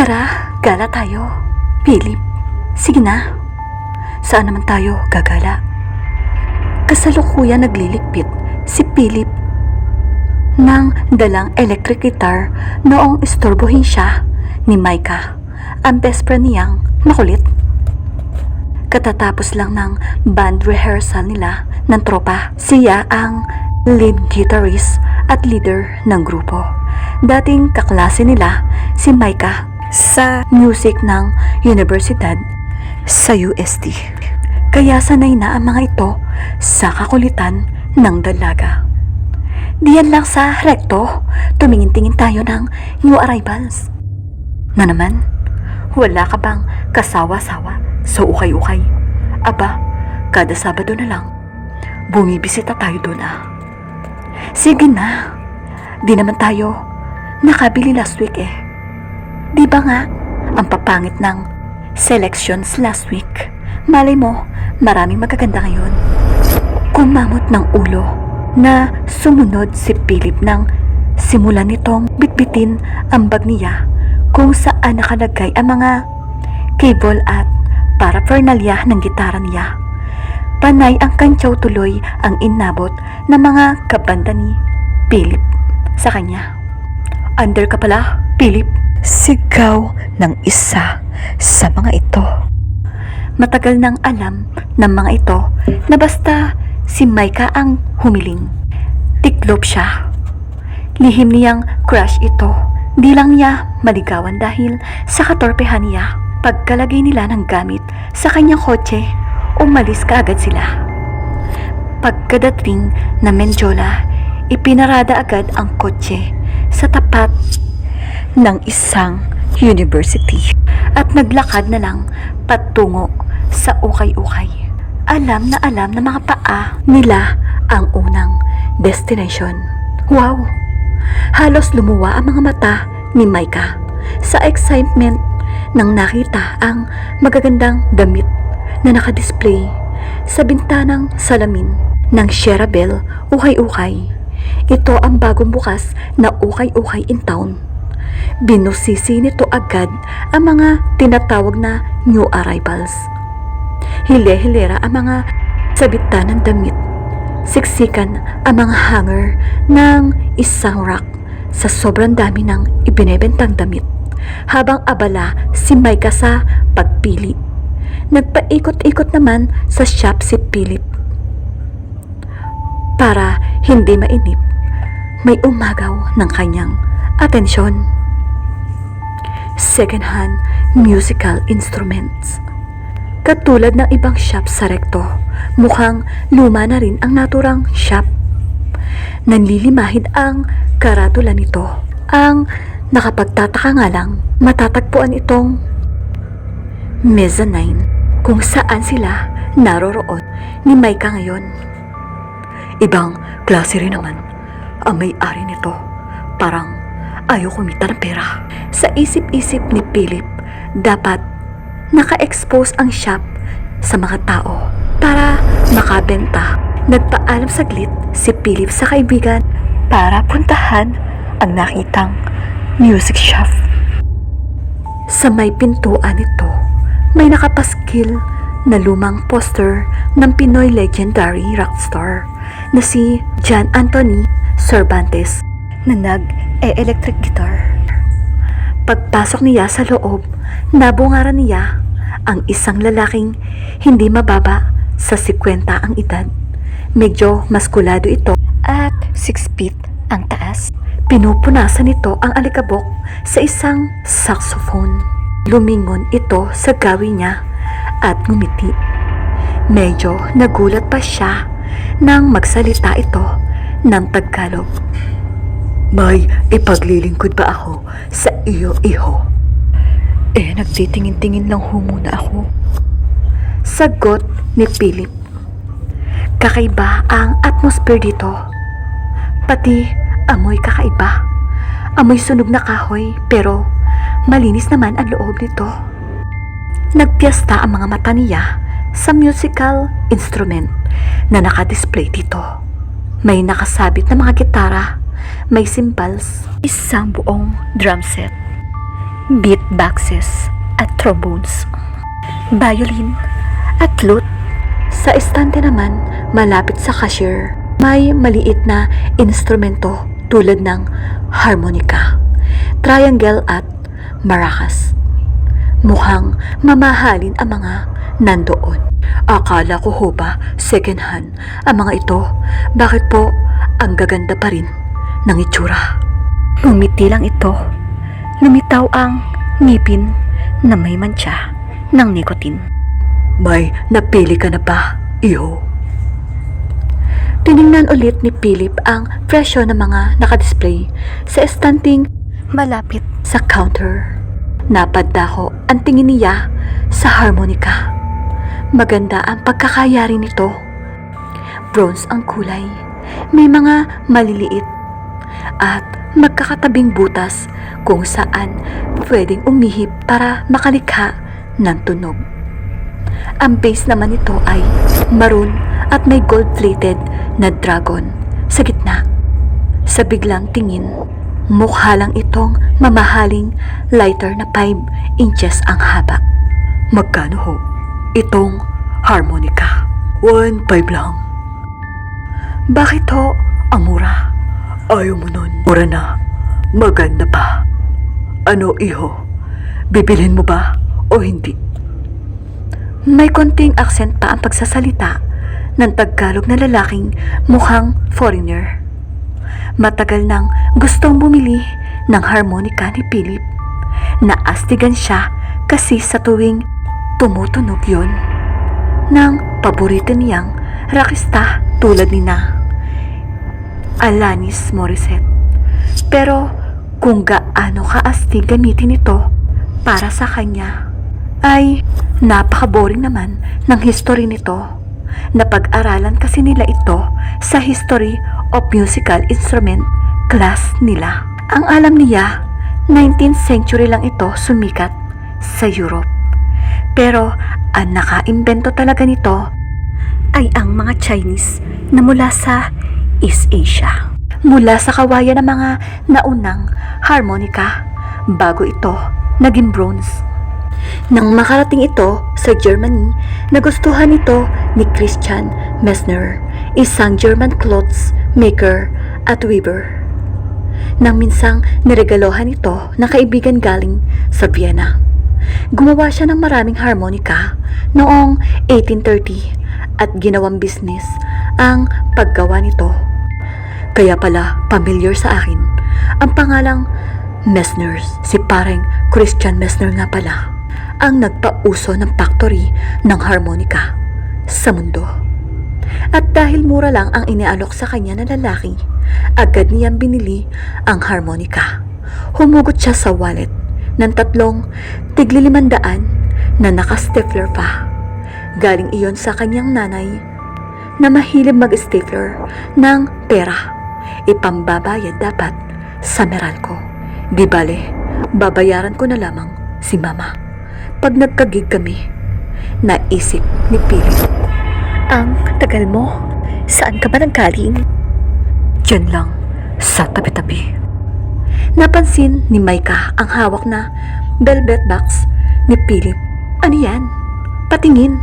Tara, gala tayo. Philip, sige na. Saan naman tayo gagala? Kasalukuyan nagliligpit si Philip ng dalang electric guitar noong istorbohin siya ni Micah, ang best friend niyang makulit. Katatapos lang ng band rehearsal nila ng tropa. Siya ang lead guitarist at leader ng grupo. Dating kaklase nila si Micah sa music ng universidad sa UST. Kaya sanay na ang mga ito sa kakulitan ng dalaga. Diyan lang sa Recto, tumingin-tingin tayo ng new arrivals. Na naman, wala ka bang kasawa-sawa sa ukay-ukay? Aba, kada Sabado na lang, bumibisita tayo doon ah. Sige na, di naman tayo nakabili last week eh. Di ba nga, ang papangit ng selections last week. Malay mo, maraming magaganda ngayon. Kumamot ng ulo na sumunod si Philip nang simulan nitong bitbitin ang bag niya kung saan nakalagay ang mga cable at paraphernalia ng gitara niya. Panay ang kantsaw tuloy ang inabot ng mga kabanda ni Philip sa kanya. "Under ka pala, Philip," sigaw ng isa sa mga ito. Matagal nang alam ng mga ito na basta si Micah ang humiling, tiklop siya. Lihim niyang crush ito. Di lang niya maligawan dahil sa katorpehan niya. Pagkalagay nila ng gamit sa kanyang kotse, umalis kaagad sila. Pagkadating na Mendiola, ipinarada agad ang kotse sa tapat ng isang university at naglakad na lang patungo sa ukay-ukay. Alam na alam ng mga paa nila ang unang destination. Wow! Halos lumuwa ang mga mata ni Micah sa excitement nang nakita ang magagandang damit na nakadisplay sa bintanang salamin ng Sierra Bell Ukay-Ukay. Ito ang bagong bukas na ukay-ukay in town. Binusisi nito agad ang mga tinatawag na new arrivals. Hile-hilera ang mga sabitan ng damit. Siksikan ang mga hanger ng isang rack sa sobrang dami ng ibinebentang damit. Habang abala si Micah sa pagpili, nagpaikot-ikot naman sa shop si Philip. Para hindi mainip, may umagaw ng kanyang atensyon. Second-hand musical instruments. Katulad ng ibang shop sa Recto, mukhang luma na rin ang naturang shop. Nanlilimahid ang karatula nito. Ang nakapagtataka nga lang, matatagpuan itong mezzanine kung saan sila naroroon ni Micah ngayon. Ibang klase rin naman ang may-ari nito. Parang ayaw kumita ng pera. Sa isip-isip ni Philip, dapat naka-expose ang shop sa mga tao para makabenta. Nagpaalam saglit si Philip sa kaibigan para puntahan ang nakitang music shop. Sa may pintuan nito, may nakapaskil na lumang poster ng Pinoy legendary rockstar na si John Anthony Cervantes na nag-e-electric guitar. Pagpasok niya sa loob, nabungaran niya ang isang lalaking hindi mababa sa 50 ang edad. Medyo maskulado ito at 6 feet ang taas. Pinupunasan nito ang alikabok sa isang saxophone. Lumingon ito sa gawi niya at ngumiti. Medyo nagulat pa siya nang magsalita ito ng Tagalog. "May ipaglilingkod ba ako sa iyo, iho?" "Eh, nagtitingin-tingin lang ho muna ako," sagot ni Philip. Kakaiba ang atmosphere dito. Pati amoy kakaiba. Amoy sunog na kahoy, pero malinis naman ang loob nito. Nagpiyesta ang mga mata niya sa musical instrument na nakadisplay dito. May nakasabit na mga gitara, may cymbals, isang buong drum set. Beatboxes at trombones, violin at flute. Sa estante naman, malapit sa cashier, may maliit na instrumento tulad ng harmonica, triangle at maracas. Mukhang mamahalin ang mga nandoon. Akala ko ho ba second hand ang mga ito? Bakit po ang gaganda pa rin ng itsura? Ngumiti lang ito. Lumitaw ang ngipin na may mantsa ng nicotine. May napili ka na ba, iho? Tiningnan ulit ni Philip ang presyo ng mga nakadisplay sa estanting malapit sa counter. Napadako ang tingin niya sa harmonica. Maganda ang pagkakayari nito. Bronze ang kulay. May mga maliliit at magkakatabing butas kung saan pwedeng umihip para makalikha ng tunog. Ang base naman nito ay maroon at may gold-plated na dragon sa gitna. Sa biglang tingin, mukha lang itong mamahaling lighter na 5 inches ang haba. Magkano ho itong harmonica? 1.5 lang. Bakit ho ang mura? Ayaw mo nun. Mura na. Maganda pa. Ano, iho? Bibilhin mo ba o hindi? May konting accent pa ang pagsasalita ng Tagalog na lalaking mukhang foreigner. Matagal nang gustong bumili ng harmonica ni Philip. Naastigan siya kasi sa tuwing tumutunog yon ng paborito niyang rakista tulad nina Alanis Morissette. Pero kung gaano kaastig gamitin ito para sa kanya ay napaka-boring naman ng history nito. Napag-aralan kasi nila ito sa History of Musical Instrument class nila. Ang alam niya, 19th century lang ito sumikat sa Europe. Pero ang nakaimbento talaga nito ay ang mga Chinese na mula sa East Asia. Mula sa kawayan ng mga naunang harmonica bago ito naging bronze. Nang makarating ito sa Germany, nagustuhan ito ni Christian Messner, isang German clothes maker at weaver. Nang minsang niregalohan ito ng kaibigan galing sa Vienna. Gumawa siya ng maraming harmonica noong 1830 at ginawang business ang paggawa nito. Kaya pala familiar sa akin ang pangalang Messners. Si pareng Christian Messner nga pala ang nagpauso ng factory ng harmonica sa mundo. At dahil mura lang ang inialok sa kanya ng lalaki, agad niyang binili ang harmonica. Humugot siya sa wallet ng tatlong tiglilimandaan na naka-stapler pa. Galing iyon sa kanyang nanay na mahilig mag-stapler ng pera. Ipambabayad dapat sa Meralco. Di bale, babayaran ko na lamang si Mama pag nagka-gig kami. Naisip ni Philip. Ang tagal mo. Saan ka ba nanggaling? Diyan lang, sa tabi-tabi. Napansin ni Micah ang hawak na velvet box ni Philip. Ano yan? Patingin.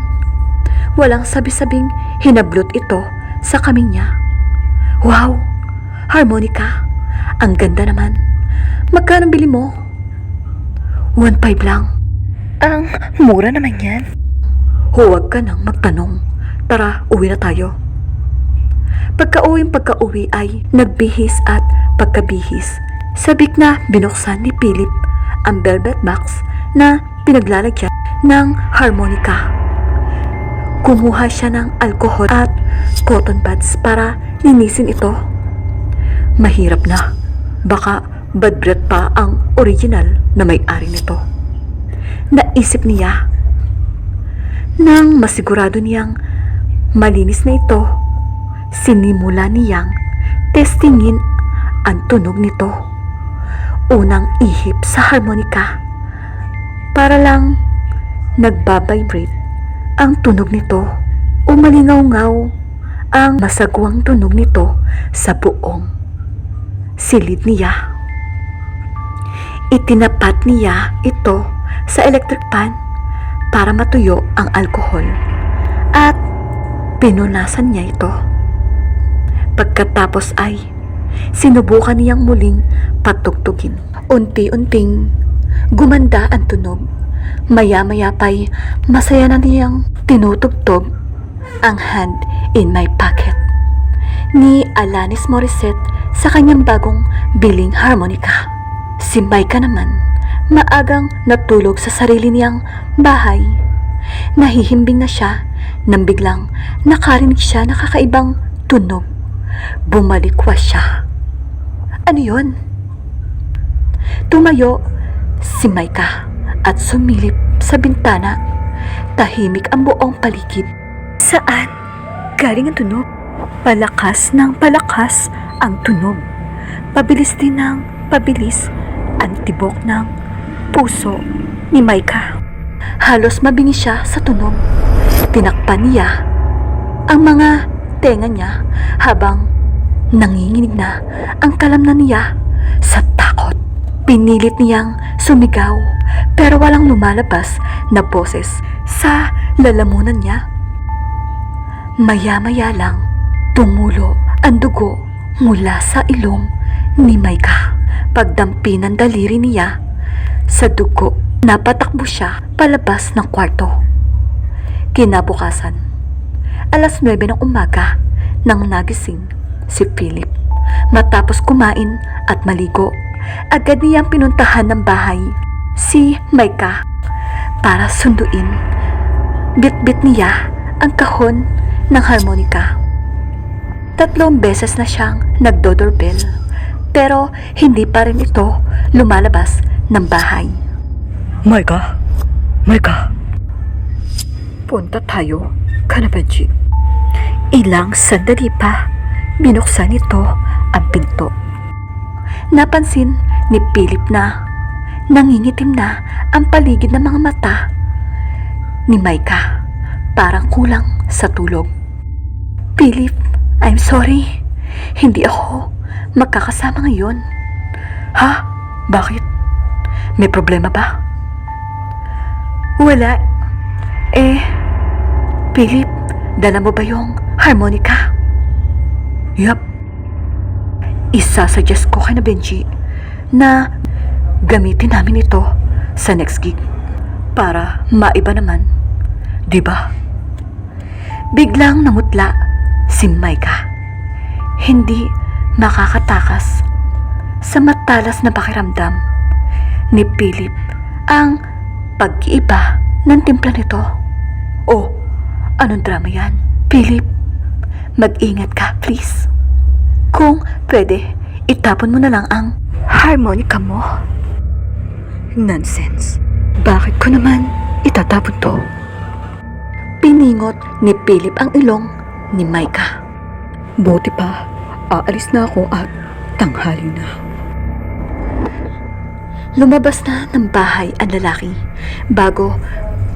Walang sabi-sabing hinablot ito sa kamay niya. Wow! Harmonica! Ang ganda naman. Magkano bili mo? 1.5 lang. Ang mura naman yan. Huwag ka nang magtanong. Tara, uwi na tayo. Pagka-uwing pagka-uwi ay nagbihis at pagkabihis. Sabik na binuksan ni Philip ang velvet box na pinaglalagyan ng harmonica. Kumuha siya ng alcohol at cotton buds para linisin ito. Mahirap na. Baka bad breath pa ang original na may-ari nito. Naisip niya. Nang masigurado niyang malinis na ito, sinimula niyang testingin ang tunog nito. Unang ihip sa harmonica, para lang nagbabibrate ang tunog nito. Umalingawngaw ang masagwang tunog nito sa buong silid niya. Itinapat niya ito sa electric fan para matuyo ang alkohol at pinunasan niya ito. Pagkatapos ay sinubukan niyang muling patugtugin. Unti-unting gumanda ang tunog. Maya-maya pa'y masaya na niyang tinutugtog ang "Hand in My Pocket" ni Alanis Morissette sa kanyang bagong biling harmonica. Si Micah naman, maagang natulog sa sarili niyang bahay. Nahihimbing na siya nang biglang nakarinig siya ng kakaibang tunog. Bumalikwas siya. Ano yun? Tumayo si Micah at sumilip sa bintana. Tahimik ang buong paligid. Saan galing ang tunog? Palakas ng palakas ang tunog. Pabilis din ng pabilis ang tibok ng puso ni Micah. Halos mabingi siya sa tunog. Tinakpan niya ang mga tenga niya habang nanginginig na ang kalamnan niya sa takot. Pinilit niyang sumigaw, pero walang lumalabas na boses sa lalamunan niya. Maya-maya lang, tumulo ang dugo mula sa ilong ni Micah. Pagdampi ng daliri niya sa dugo, napatakbo siya palabas ng kwarto. Kinabukasan, alas 9 ng umaga nang nagising si Philip. Matapos kumain at maligo, agad niyang pinuntahan ng bahay si Micah para sunduin. Bitbit niya ang kahon ng harmonica. Tatlong beses na siyang nagdo-doorbell, pero hindi pa rin ito lumalabas ng bahay. Micah? Micah? Punta tayo kana Benji. Ilang sandali pa, binuksan nito ang pinto. Napansin ni Philip na nangingitim na ang paligid ng mga mata ni Micah. Parang kulang sa tulog. "Philip, I'm sorry. Hindi ako magkakasama ngayon." "Ha? Bakit? May problema ba?" "Wala. Eh, Philip, dala mo ba yung harmonica?" "Yup. Isasuggest ko kay na Benji na gamitin namin ito sa next gig para maiba naman. Di ba?" Biglang namutla si Micah. Hindi makakatakas sa matalas na pakiramdam ni Philip ang pag-iiba ng timpla nito. "Oh, anong drama yan? Philip, mag-ingat ka, please. Kung pwede, itapon mo na lang ang harmonica mo." "Nonsense. Bakit ko naman itatapon to?" Piningot ni Philip ang ilong ni Micah. Buti pa, aalis na ako at tanghali na. Lumabas na ng bahay ang lalaki. Bago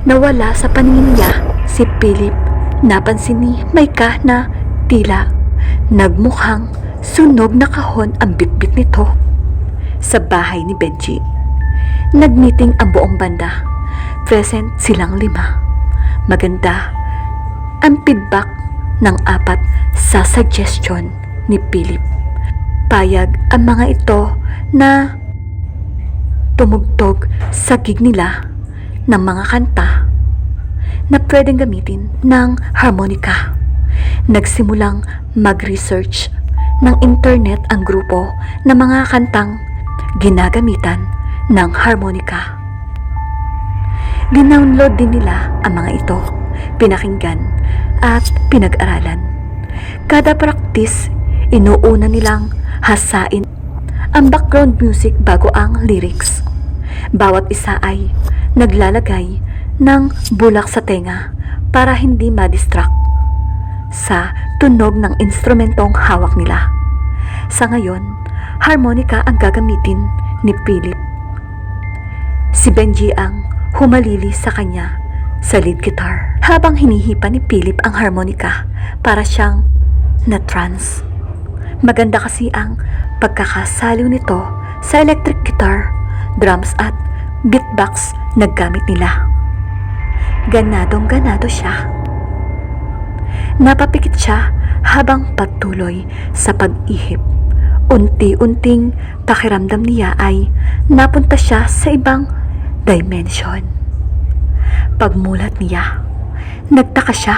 nawala sa paningin niya si Philip, napansin ni Micah na tila nagmukhang sunog na kahon ang bitbit nito. Sa bahay ni Benji, nagmeeting ang buong banda. Present silang lima. Maganda ang feedback ng apat sa suggestion ni Philip. Payag ang mga ito na tumugtog sa gig nila ng mga kanta na pwedeng gamitin ng harmonica. Nagsimulang mag-research ng internet ang grupo ng mga kantang ginagamitan ng harmonica. Dinownload din nila ang mga ito, pinakinggan at pinag-aralan. Kada practice, inuuna nilang hasain ang background music bago ang lyrics. Bawat isa ay naglalagay ng bulak sa tenga para hindi ma-distract sa tunog ng instrumentong hawak nila. Sa ngayon, harmonica ang gagamitin ni Philip. Si Benji ang humalili sa kanya sa lead guitar. Habang hinihipa ni Philip ang harmonica, para siyang na-trance. Maganda kasi ang pagkakasaliw nito sa electric guitar. drums at beatbox na gamit nila. Ganadong ganado siya. Napapikit siya habang patuloy sa pag-ihip. Unti-unting pakiramdam niya ay napunta siya sa ibang dimension. Pagmulat niya, nagtaka siya.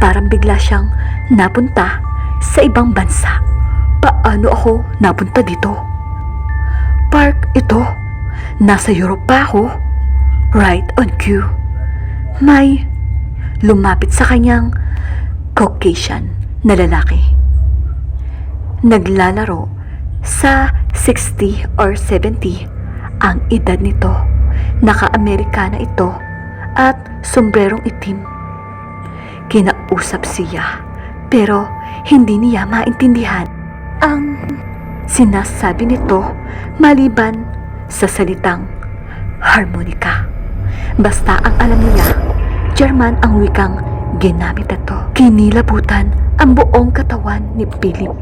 Parang bigla siyang napunta sa ibang bansa. Paano ako napunta dito? Park ito. Nasa Europe pa ako. Right on cue. May lumapit sa kanyang Caucasian na lalaki. Naglalaro sa 60 or 70 ang edad nito. Naka-Amerikana ito at sombrerong itim. Kinausap siya, pero hindi niya maintindihan ang sinasabi nito maliban sa salitang harmonica. Basta ang alam niya, German ang wikang ginamit ito. Kinilabutan ang buong katawan ni Philip.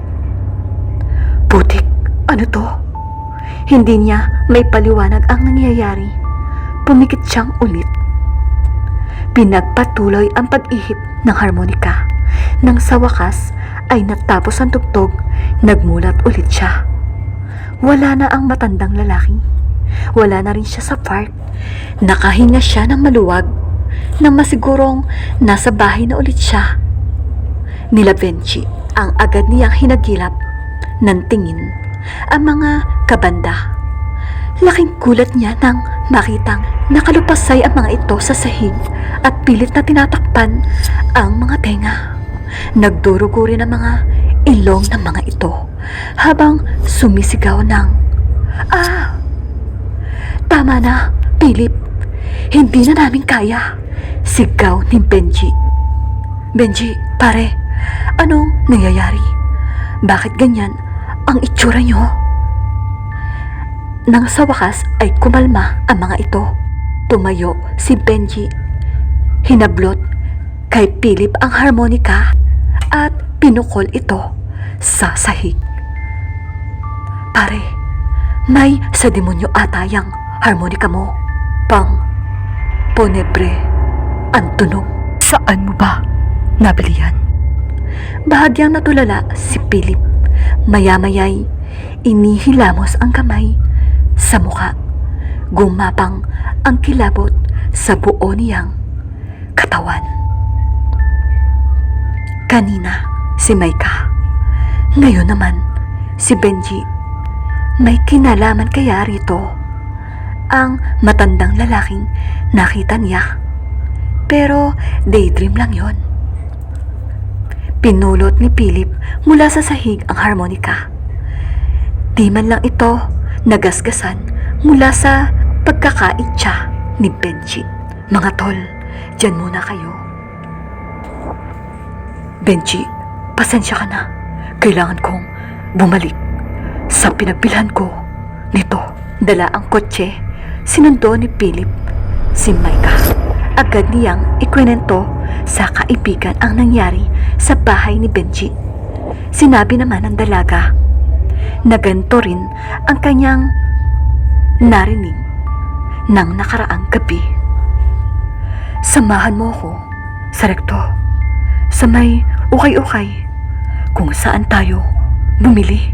Putik, ano to? Hindi niya may paliwanag ang nangyayari. Pumikit siyang ulit. Pinagpatuloy ang pag-ihip ng harmonika. Nang sa wakas ay natapos ang tugtog, nagmulat ulit siya. Wala na ang matandang lalaki. Wala na rin siya sa park. Nakahinga siya ng maluwag nang masigurong nasa bahay na ulit siya. Nila Benji ang agad niyang hinagilap ng tingin ang mga kabanda. Laking gulat niya nang makitang nakalupasay ang mga ito sa sahig at pilit na tinatakpan ang mga tenga. Nagdurugo rin ang mga ilong ng mga ito habang sumisigaw ng, "Ah! Tama na, Philip. Hindi na namin kaya," sigaw ni Benji. "Benji, pare, anong nangyayari? Bakit ganyan ang itsura nyo?" Nang sa wakas ay kumalma ang mga ito. Tumayo si Benji. Hinablot kay Philip ang harmonika at pinukol ito sa sahig. "Pare, may sa demonyo ata yang harmonika mo. Pang ponebre ang tunog. Saan mo ba nabili yan?" Bahagyang natulala si Philip. Maya-maya'y inihilamos ang kamay sa mukha. Gumapang ang kilabot sa buo niyang katawan. Kanina si Maika. Ngayon naman si Benji. May kinalaman kaya rito ang matandang lalaking nakita niya? Pero daydream lang yon. Pinulot ni Philip mula sa sahig ang harmonika. Di man lang ito nagasgasan mula sa pagkakaitsa ni Benji. "Mga tol, dyan muna kayo. Benji, pasensya ka na. Kailangan kong bumalik sa pinagbilhan ko nito." Dala ang kotse, sinundo ni Philip si Micah. Agad niyang ikwinento sa kaibigan ang nangyari sa bahay ni Benji. Sinabi naman ng dalaga na ganito rin ang kanyang narinig ng nakaraang gabi. "Samahan mo ako sa Recto, sa may ukay-ukay, kung saan tayo bumili."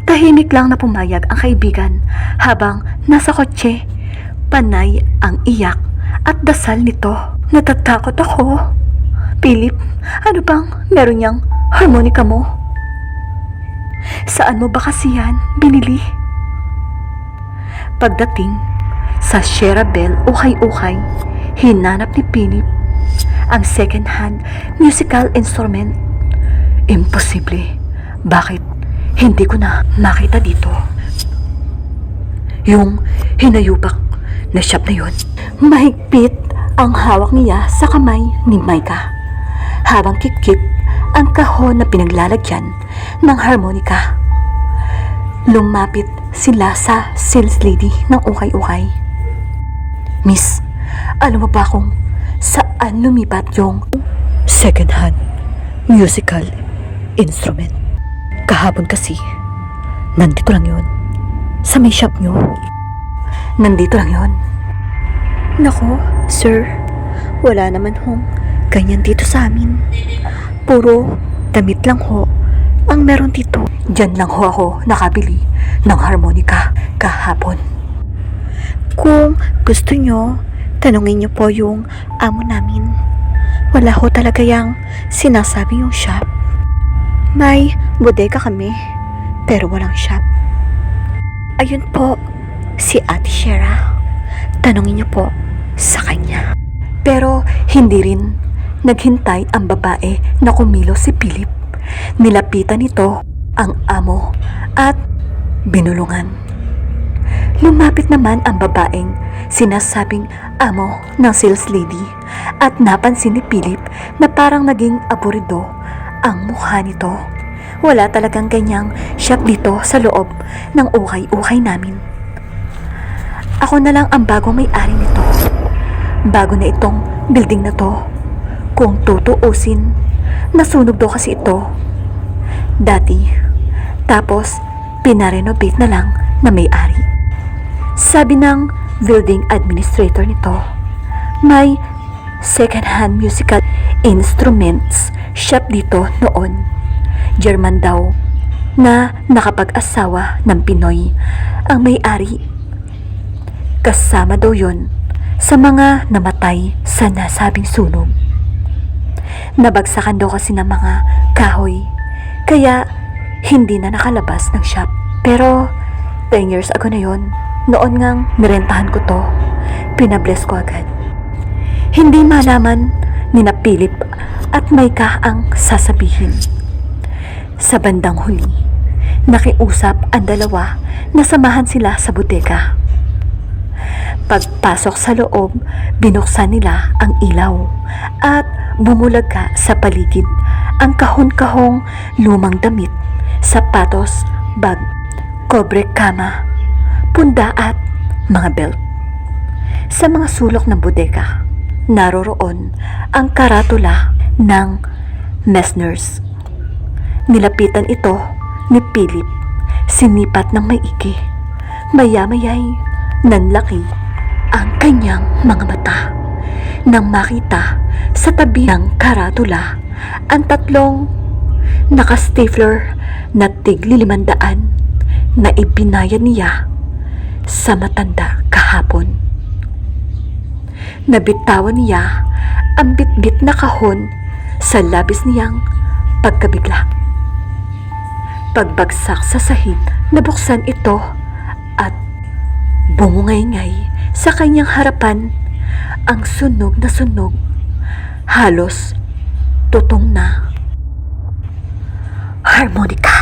Tahimik lang na pumayag ang kaibigan habang nasa kotse, panay ang iyak at dasal nito. "Natatakot ako. Philip, ano bang meron niyang harmonika mo? Saan mo ba kasi yan binili?" Pagdating sa Sierra Bell Ukay-Ukay, hinanap ni Philip ang second-hand musical instrument. "Imposible. Bakit hindi ko na makita dito? Yung hinayupak na shop na yun." Mahigpit ang hawak niya sa kamay ni Micah habang kipkip ang kahon na pinaglalagyan ng harmonika. Lumapit sila sa sales lady ng ukay-ukay. "Miss, alam mo ba kung saan lumipat yung second-hand musical instrument? Kahapon kasi, nandito lang yun. Sa may shop nyo." Nandito lang yon. Nako, sir, wala naman hong ganyan dito sa amin. Puro damit lang ho ang meron dito. Diyan lang ho ako nakabili ng harmonica kahapon. Kung gusto nyo, tanungin nyo po yung amo namin. Wala ho talaga yung sinasabi yung shop. May bodega kami, pero walang shop. Ayun po, si Ate Shera. Tanungin nyo po sa kanya. Pero hindi rin naghintay ang babae na kumilos si Philip. Nilapitan nito ang amo at binulungan. Lumapit naman ang babaeng sinasabing amo ng sales lady at napansin ni Philip na parang naging aburido ang mukha nito. Wala talagang ganyang shop dito sa loob ng ukay-ukay namin. Ako na lang ang bagong may-ari nito. Bago na itong building na to. Kung tutuusin, nasunog daw kasi ito. Dati. Tapos, pinarenovate na lang na may-ari. Sabi ng building administrator nito, may second-hand musical instruments shop dito noon. German daw na nakapag-asawa ng Pinoy ang may-ari. Kasama daw yon sa mga namatay sa nasabing sunog. Nabagsakan daw kasi ng mga kahoy, kaya hindi na nakalabas ng shop. Pero 10 years ago na yon, noon ngang nirentahan ko to, pinabless ko agad. Hindi malaman ni na Philip at Maika ang sasabihin. Sa bandang huli, nakiusap ang dalawa na samahan sila sa bodega. Pagpasok sa loob, binuksan nila ang ilaw at bumulaga sa paligid ang kahon-kahong lumang damit, sapatos, bag, kobre kama, punda at mga belt. Sa mga sulok ng bodega, naroroon ang karatula ng Messners. Nilapitan ito ni Philip, sinipat ng maigi. Maya-maya'y nanlaki ang kanyang mga mata nang makita sa tabi ng karatula ang tatlong naka-stapler na tig-500 na ibinayad niya sa matanda kahapon. Nabitawan niya ang bitbit na kahon sa labis niyang pagkabigla. Pagbagsak sa sahig, nabuksan ito at bumungay-ngay sa kanyang harapan ang sunog na sunog. Halos tutong na harmonica.